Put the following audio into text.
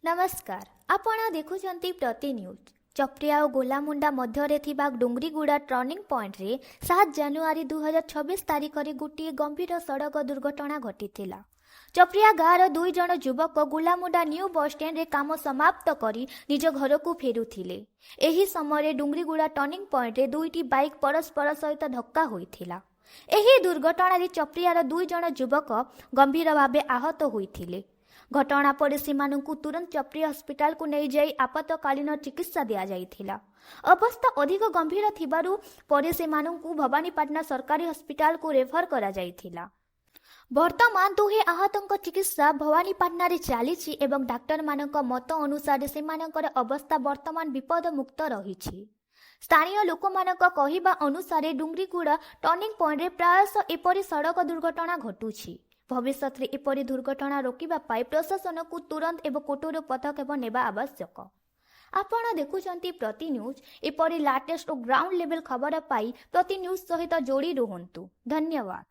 ନମସ୍କାର, ଆପଣ ଦେଖୁଛନ୍ତି ପ୍ରତି ନ୍ୟୁଜ୍। ଚପ୍ରିଆ ଓ ଗୋଲାମୁଣ୍ଡା ମଧ୍ୟରେ ଥିବା ଡୁଙ୍ଗରିଗୁଡ଼ା ଟର୍ଣ୍ଣିଂ ପଏଣ୍ଟରେ 7 ଜାନୁଆରୀ 2026 ତାରିଖରେ ଗୋଟିଏ ଗମ୍ଭୀର ସଡ଼କ ଦୁର୍ଘଟଣା ଘଟିଥିଲା। ଚପ୍ରିଆ ଗାଁର ଦୁଇ ଜଣ ଯୁବକ ଗୋଲାମୁଣ୍ଡା ନ୍ୟୁ ବସ୍ଷ୍ଟାଣ୍ଡରେ କାମ ସମାପ୍ତ କରି ନିଜ ଘରକୁ ଫେରୁଥିଲେ। ଏହି ସମୟରେ ଡୁଙ୍ଗରିଗୁଡ଼ା ଟର୍ଣ୍ଣିଂ ପଏଣ୍ଟରେ ଦୁଇଟି ବାଇକ୍ ପରସ୍ପର ସହିତ ଧକ୍କା ହୋଇଥିଲା। ଏହି ଦୁର୍ଘଟଣାରେ ଚପ୍ରିଆର ଦୁଇ ଜଣ ଯୁବକ ଗମ୍ଭୀର ଭାବେ ଆହତ ହୋଇଥିଲେ। ଘଟଣା ପରେ ସେମାନଙ୍କୁ ତୁରନ୍ତ ଚପ୍ରିଆ ହସ୍ପିଟାଲକୁ ନେଇଯାଇ ଆପାତକାଳୀନ ଚିକିତ୍ସା ଦିଆଯାଇଥିଲା। ଅବସ୍ଥା ଅଧିକ ଗମ୍ଭୀର ଥିବାରୁ ପରେ ସେମାନଙ୍କୁ ଭବାନୀପାଟଣା ସରକାରୀ ହସ୍ପିଟାଲକୁ ରେଫର କରାଯାଇଥିଲା। ବର୍ତ୍ତମାନ ଦୁହେଁ ଆହତଙ୍କ ଚିକିତ୍ସା ଭବାନୀପାଟଣାରେ ଚାଲିଛି ଏବଂ ଡାକ୍ତରମାନଙ୍କ ମତ ଅନୁସାରେ ସେମାନଙ୍କର ଅବସ୍ଥା ବର୍ତ୍ତମାନ ବିପଦମୁକ୍ତ ରହିଛି। ସ୍ଥାନୀୟ ଲୋକମାନଙ୍କ କହିବା ଅନୁସାରେ, ଡୁଙ୍ଗରିଗୁଡ଼ା ଟର୍ଣ୍ଣିଂ ପଏଣ୍ଟରେ ପ୍ରାୟଶଃ ଏପରି ସଡ଼କ ଦୁର୍ଘଟଣା ଘଟୁଛି। ଭବିଷ୍ୟତରେ ଏପରି ଦୁର୍ଘଟଣା ରୋକିବା ପାଇଁ ପ୍ରଶାସନକୁ ତୁରନ୍ତ ଏବଂ କଠୋର ପଦକ୍ଷେପ ନେବା ଆବଶ୍ୟକ। ଆପଣ ଦେଖୁଛନ୍ତି ପ୍ରତି ନ୍ୟୁଜ୍। ଏପରି ଲାଟେଷ୍ଟ ଓ ଗ୍ରାଉଣ୍ଡ ଲେଭେଲ ଖବର ପାଇ ପ୍ରତି ନ୍ୟୁଜ୍ ସହିତ ଯୋଡ଼ି ରୁହନ୍ତୁ। ଧନ୍ୟବାଦ।